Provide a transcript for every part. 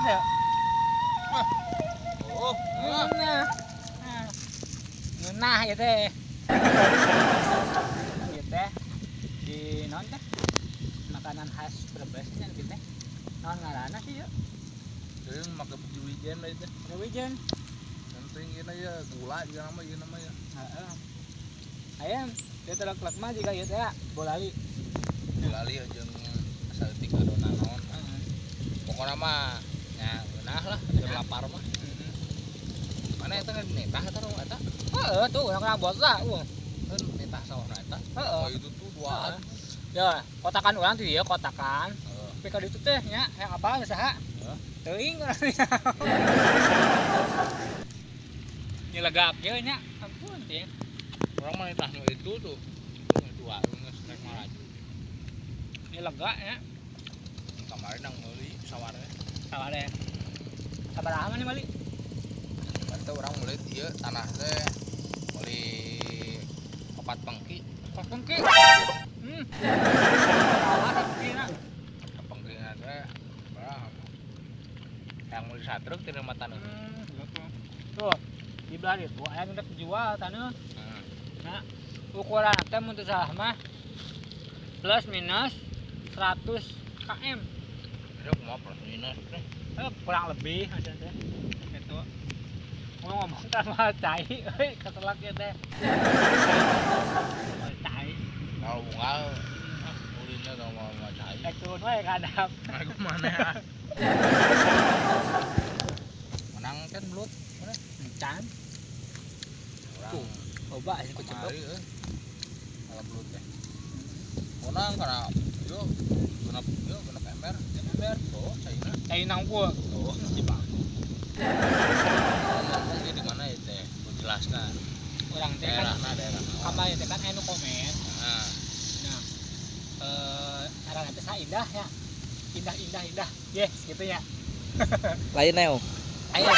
Ngeunah teh. Oh, ngeunah. Ngeunah ieu teh. Ieu teh di naon teh? Makanan khas Brebes nya kitu teh. Naon ngaranna sih ieu? Jadi make biji wijen lah itu. Wijen. Penting ieu ya gula juga nama ieu nama ya. Heeh. Aya ieu teh lek mah jiga ieu teh bolali. Bolali jeung saeutik adonan naon. Pokona mah nya ngeunah lah, keur lapar mah. Mana eta kan nitah eta nu eta? Heeh, tuh urang kana bot lah. Kan nitah sawahna eta. Heeh. Oh itu tuh duaan. Ya, kotakan urang tuh ieu kotakan. Tapi ka ditu teh nya hayang apal saha? Teuing urang. Nyelegak ieu nya. Ampun teh. Urang mah nitah nu itu tuh. Itu dua geus rek maraju. Nyelegak nya. Kemarin nang meuli saware. Saware. Sabaraha maneh meuli? Berarti urang meuli ieu tanah teh meuli 4 pengki. 4 pengki. Sabaraha pengkina? Pengkina teh berapa? Yang meuli satruk teh mah taneuh. Gitu. Tuh, di belah itu aya nu rek jual taneuh. Nah, ukuran teh mun teu salah mah plus minus 100 km. Itu kumaha plus minus teh? Kurang lebih aja teh. Gitu. Ngomong tanpa cai, euy keselak ieu teh. Cai. Kalau unggal ulinna tong mau cai. Rek turun wae ka handap. Aku mana? Menang kan belut. Encan. Urang loba sih kucebok. Kalau belut teh. Menang kana yo genep yo genep ember, ember. Oh, caina. Caina unggul. Oh, si bagus. Ngomong di mana ya teh? Jelasna. Urang teh kan daerah. Kamari teh kan anu komen. Nah. Nah, ngaranna teh indah ya. Indah indah indah. Yes, gitu ya. Lain neo. Ayo.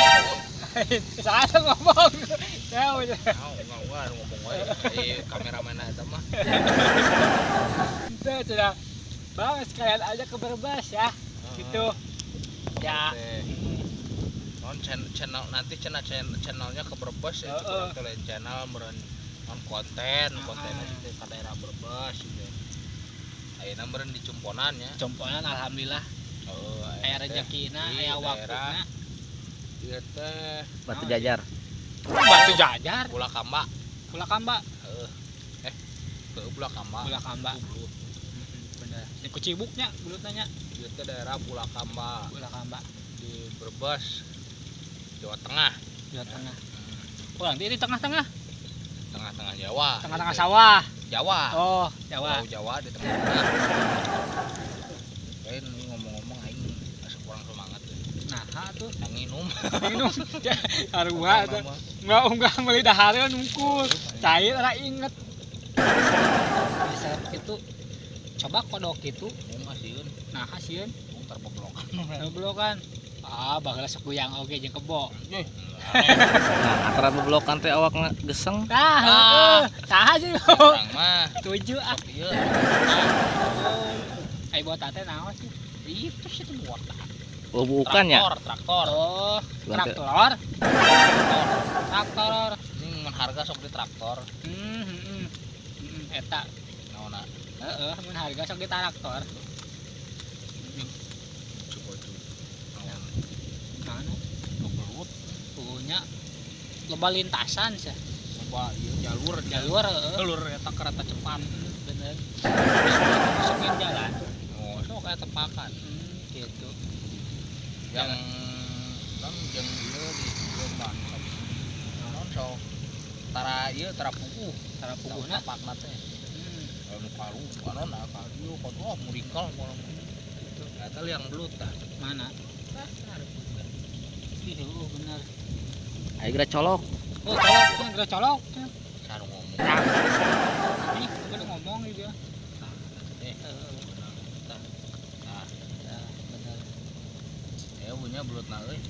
Salah ngomong. Ya udah. Enggak ngomong wae. Kameramen eta mah. Itu sudah. Bang, sekalian aja ke Brebes ya. Gitu. Ya. Non channel nanti channelnya ke Brebes ya, itu lain channel meureun non konten, kontennya di daerah Brebes gitu. Ayeuna meureun di Cumponan ya. Cumponan alhamdulillah. Heeh, aya rezekina, aya waktuna. Ieu teh Batu Jajar. Batu Jajar. Bulakamba. Bulakamba. Heeh. Ke Bulakamba. Bulakamba. Bener. Ini kucibuknya belutna nya. Ieu teh daerah Bulakamba. Bulakamba di Brebes. Jawa Tengah. Jawa Tengah. Oh, nanti di tengah-tengah. Tengah-tengah Jawa. Tengah-tengah sawah. Jawa. Oh, Jawa. Pulau Jawa di tengah-tengah. Lain ngomong-ngomong aing asa kurang semangat. Nah, tuh yang minum. Minum. Sarua tuh. Enggak unggah meuli dahareun unggul. Cair ora inget. Bisa itu coba kodok itu. Mung asieun. Nah, asieun. Mung terbeblokan. Terbeblokan. Ah, bakal sok goyang oge jeung kebo. Nah, antara beblokan teh awakna geseng. Tah, heeh. Tah sih. Urang mah tujuh ah. Ieu. Ai botak teh naon sih? Itu sih itu botak. Oh, bukan ya? Traktor, traktor. Oh, traktor. Traktor. Ini mun harga sok di traktor. Heeh. Eta naonna? Heeh, mun harga sok di traktor. Coba tuh. Mana? Belut. Punya loba lintasan sih. Loba ieu jalur, jalur heeh. Jalur eta kereta cepat. Bener. Masukin jalan. Oh, sok aya tepakan. Gitu. Yang non jeung ieu di ieu mah. Non sok tara ieu tara puguh, tara puguhna tepakna teh. Anu kalu, anon ka dieu kodo murikal moal. Gitu. Eta liang belut tah. Mana? Tah, ih, oh, bener. Ayo geura colok. Oh, colok, geura colok. Saru ngomong. Ih, udah ngomong gitu. Tah, tah. Tah, bener. Ya punya belut na euy.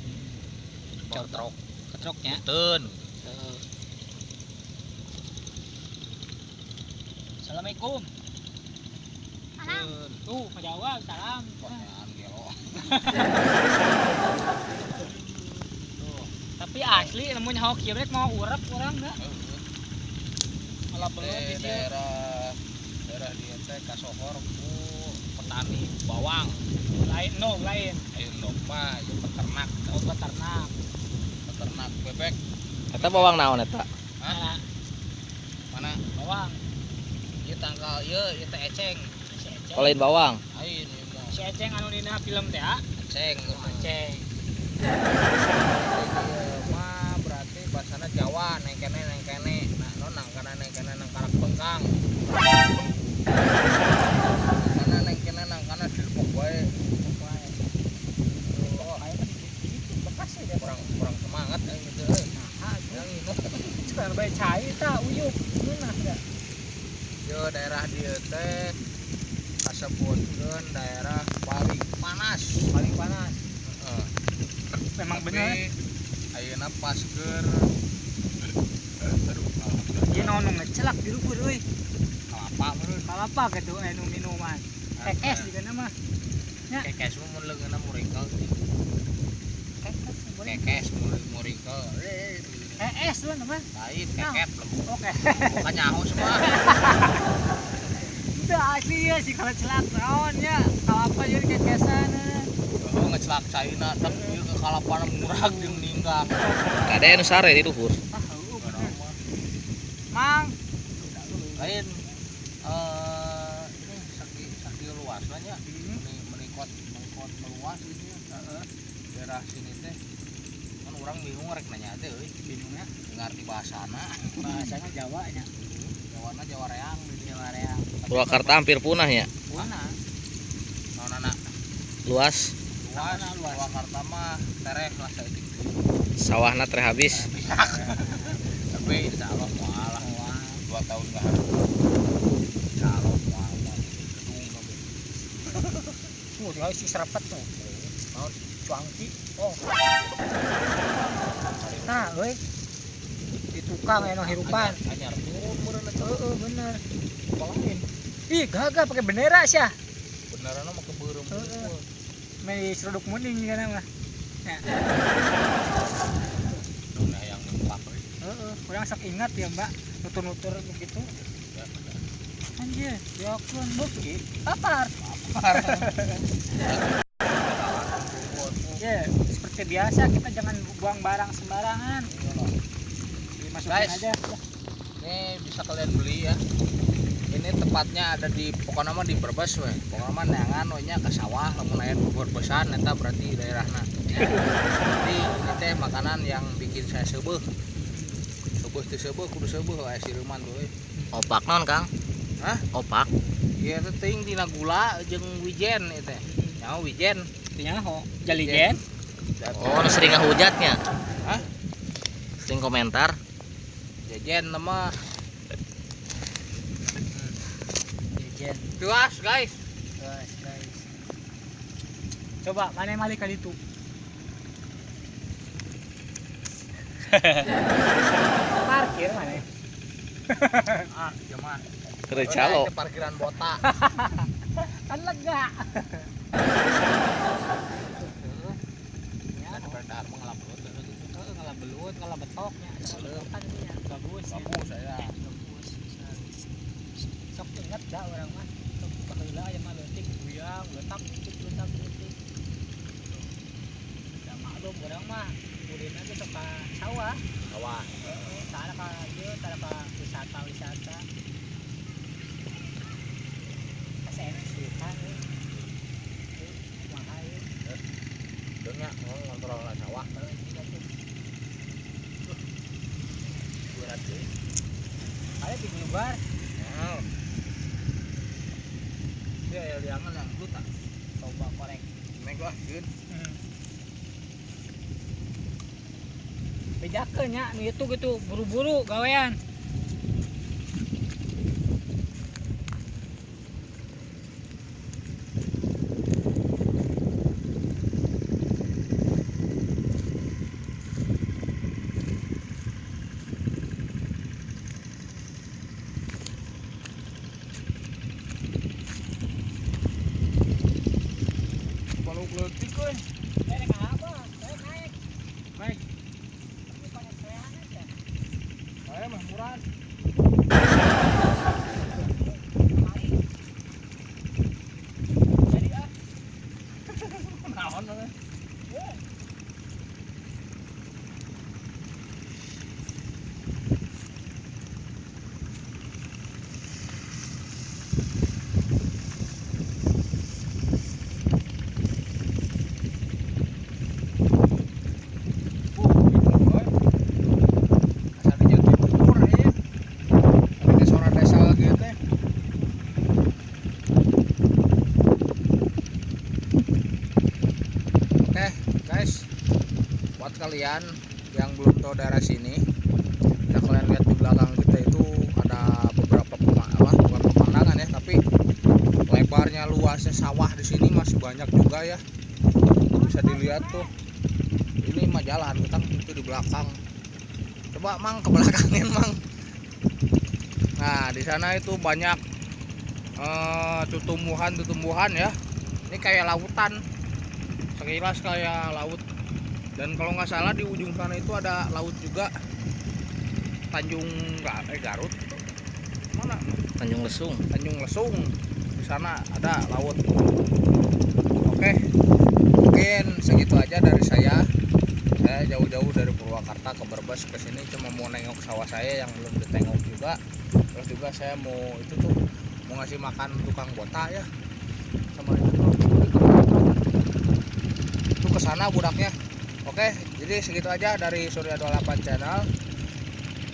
Ketrok. Ketroknya. Beteun. Heeh. Assalamualaikum. Salam. Tuh, ngejawab salam. Pertanyaan gelo. Tuh. Tapi asli namun nyaho kieu rek mau urap urang da. Malah belut di daerah daerah dieu teh kasohor ku petani bawang. Lain no, lain. Lain mah ieu peternak. Oh, peternak. Peternak bebek. Eta bawang naon eta? Hah? Mana? Bawang. Ieu tangkal ieu ieu teh eceng. Oh, lain bawang. Lain ieu mah. Si eceng anu dina film teh, ah? Eceng, oh, eceng. Ieu mah berarti bahasana Jawa, neng kene. Nah, non nangkana neng kene nangkarak bengkang. Nangkana neng kene nangkana dilepok wae. Oh, aya mah di bekas ya kurang semangat aing gitu euy. Nah, yang ini sekarang bae cai tah uyup ngeunah da. Yo daerah dieu teh kasebutkeun daerah paling panas. Paling panas. Heeh. Memang bener. Ayeuna pas keur aduh alhamdulillah. Ieu naon nu ngecelak di luhur euy. Kalapa meureun. Kalapa kitu anu minuman. Kekes juga mah. Nya. Kekes mah mun leungeunna muringkel. Kekes boleh. Kekes muringkel. Es lu mah. Lain keket lembut. Oke. Bukan nyaho semua. Udah asli ya sih kalau celak naon nya. Kalapa jadi kekesan. Oh ngecelak caina teh ieu ke kalapana murag jeung ninggang. Kade anu sare di luhur. Ah heueuh bener. Mang. Lain ini saki luasna nya. Menikot meluas gitu ya. Heeh. Daerah sini teh kan orang bingung rek nanya teh euy, bingungnya ngarti bahasana. Bahasana Jawa nya. Jawana Jawa reang gitu. Jawa reang. Purwakarta hampir punah ya. Punah. Naonana? Luas. Luas, Purwakarta mah tereh lah saeutik. Sawahna tereh habis. Tapi insyaallah moal lah. 2 tahun enggak harus. Insyaallah moal gedung kabeh. Tuh, lain si serepet tuh. Naon? Cuangki. Oh. Nah, euy. Di tukang anu hirupan. Anyar turun meureun eta. Heeh, bener. Lain. Ih, gagah pakai bendera sia. Benderana mah kebeureum. Heeh. Meni seruduk muning kana mah. Ya. Nah, yang nempak euy. Heeh, urang sok ingat ya, Mbak, nutur-nutur begitu. Ya, bener. Anjir, diakeun beuki. Papar. Papar. Ya, seperti biasa kita jangan buang barang sembarangan. Dimasukin guys, aja. Ini bisa kalian beli ya. Ini tepatnya ada di pokoknya mah di Brebes we. Pokoknya mah neangan we nya ke sawah lamun aya nu Berbesan eta berarti daerahna. Jadi ini teh makanan yang bikin saya seubeuh. Seubeuh teh seubeuh kudu seubeuh aya siruman tuh euy. Opak naon, Kang? Hah? Opak. Ieu teh teuing dina gula jeung wijen ieu teh. Nyaho wijen. Nyaho, jaligen. Oh, nu sering ngahujatnya. Hah? Sering komentar. Jajan mah. Jajan. Luas, guys. Luas, guys. Coba mana yang malik kali itu? Parkir mana? Ah, cuma. Keur calo. Parkiran botak. Kan lega. Ya, daripada ngalap belut gitu. Heeh, ngalap belut, ngalap betoknya. Kan ya, bagus. Bagus saya. Bagus. Sok ingat dah orang mah. Sok baheula aya mah leutik buyang, letak leutik letak leutik. Da maklum urang mah ulina ge sok ka sawah. Sawah. Heeh, tara ka ieu, tara ka wisata-wisata. Asa enak sih kan. Kumaha ieu? Deunya ngontrol sawah. Berat deui. Aya di luar. Heeh. Ya ya liangan yang lu tak coba korek. Mek lah, geun. Bejakeun nya nu itu gitu buru-buru gawean. Baluk leutik euy. Eh, apa? sekalian yang belum tahu daerah sini, bisa kalian lihat di belakang kita itu ada beberapa bukan pemandangan ya, tapi lebarnya luasnya sawah di sini masih banyak juga ya. Bisa dilihat tuh. Ini mah jalan kita itu di belakang. Coba Mang ke belakangin Mang. Nah, di sana itu banyak tumbuhan-tumbuhan ya. Ini kayak lautan. Sekilas kayak laut. Dan kalau nggak salah di ujung sana itu ada laut juga. Tanjung Garut itu. Mana? Tanjung Lesung. Tanjung Lesung. Di sana ada laut. Oke. Mungkin segitu aja dari saya. Saya jauh-jauh dari Purwakarta ke Brebes ke sini cuma mau nengok sawah saya yang belum ditengok juga. Terus juga saya mau itu tuh mau ngasih makan tukang botak ya. Sama itu tuh. Itu ke sana budaknya. Oke, jadi segitu aja dari Surya 28 Channel.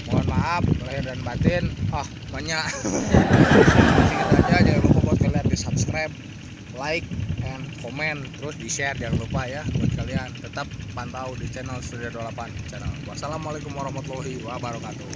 Mohon maaf lahir dan batin. Ah, banyak. Segitu aja, jangan lupa buat kalian di subscribe, like, and comment, terus di share jangan lupa ya buat kalian. Tetap pantau di channel Surya 28 Channel. Wassalamualaikum warahmatullahi wabarakatuh.